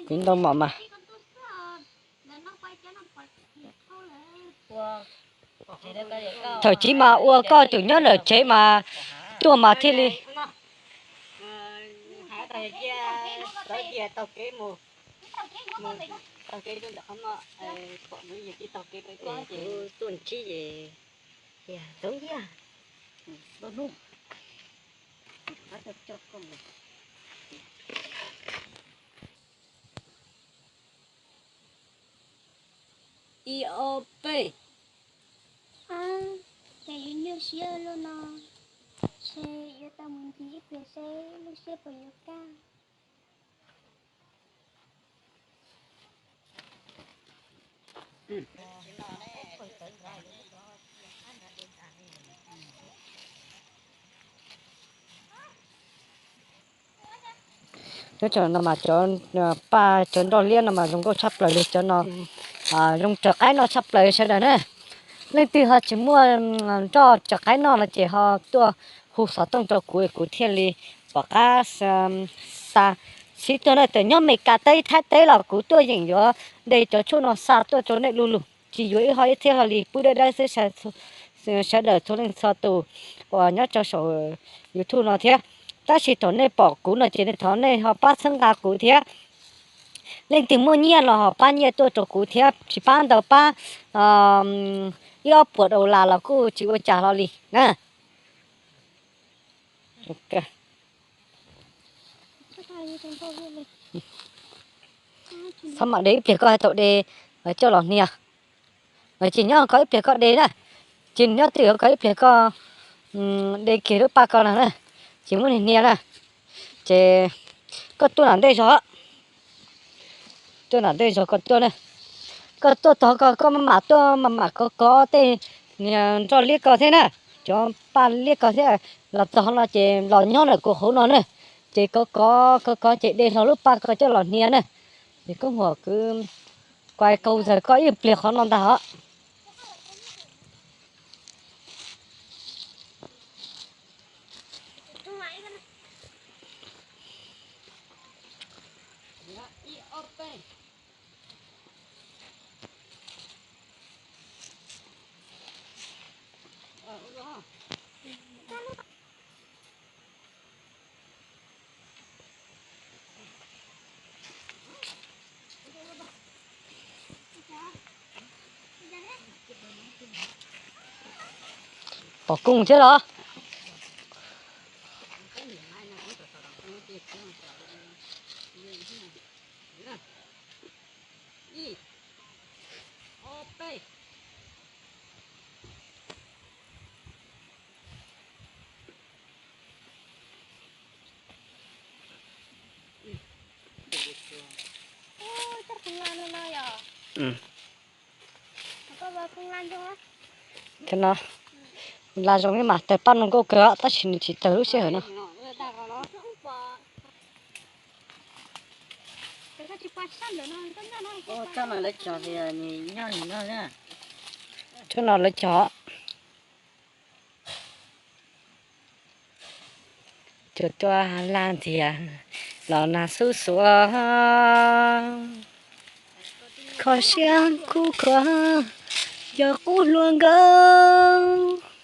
Kuv ntau mom mas. Thaum chiv mas ua koj tseem nyob ntawm tsev mas tuaj mas thiaj li. Tuaj ntsib es tau ib ib ob peb. Ces yuav nyuaj siab luaj no, ces yuav tau mus ncig ib pliag seb lub siab puas yuav kaj. Nyob no mas cov paj cov nroj liab no mas zoo nkauj tshaj plaws li cov no, zoo raws qaib noj tshaj plaws sawv daws na. Leej twg ho tsis muaj nroj raws qaib noj no ces ho tuaj hu xov tooj rau kuv kuv thiaj li pom qab xa. Tsis tuag na, txawm nyob Meskas teb Thaib teb los kuv tuaj yeem yuav de cov tshuaj no xa tuaj rau nej du lug, tsis yuav ib hov ib txhiab hlo li, pub dawb dawb xwb sawv daws txhua leej txhua tus uas nyob rau saum YouTube no thiab. Tab sis thaum nej pom kuv no ces thov nej ho pab txhawb nqa kuv thiab. Leej twg muaj nyiaj los ho pab nyiaj tuaj rau kuv thiab, tsis pab ntau pab ib ob puas dollar los kuj tsis ua cas hlo li na. Txhob mam de ib pliag, koj hais tau de coj los hnia. Tsis nyob koj ib pliag koj de na, tsis nyob twj ywm koj ib pliag koj de kiag lub paj ko no na, tsis muab niag hnia na. Ces koj tuaj nram ntej zog, tuaj nram ntej zog koj tuaj na. Koj tuaj txog ko koj maj mam tuaj maj mam kov kov tej nroj liab ko thiab na, cov paj liab ko thiab. Los txog no ces los nyob ntawm kuv hauv no na, ces kov kov kov kov ces de hlo lub paj ko coj los hnia na. Ces koj muam kwv kuv zaws koj ib pliag qhov no ntag os. Pom kooj thiab los? Cov no la zoo li mas tawg paj no nkauj kawg tab sis nws tsis tawg lub sij hawm no. Tsob no lawv cog. Cov tuaj la ntxiag los nag xub xuav, kho siab kub kho, yog qub hlua nkauj.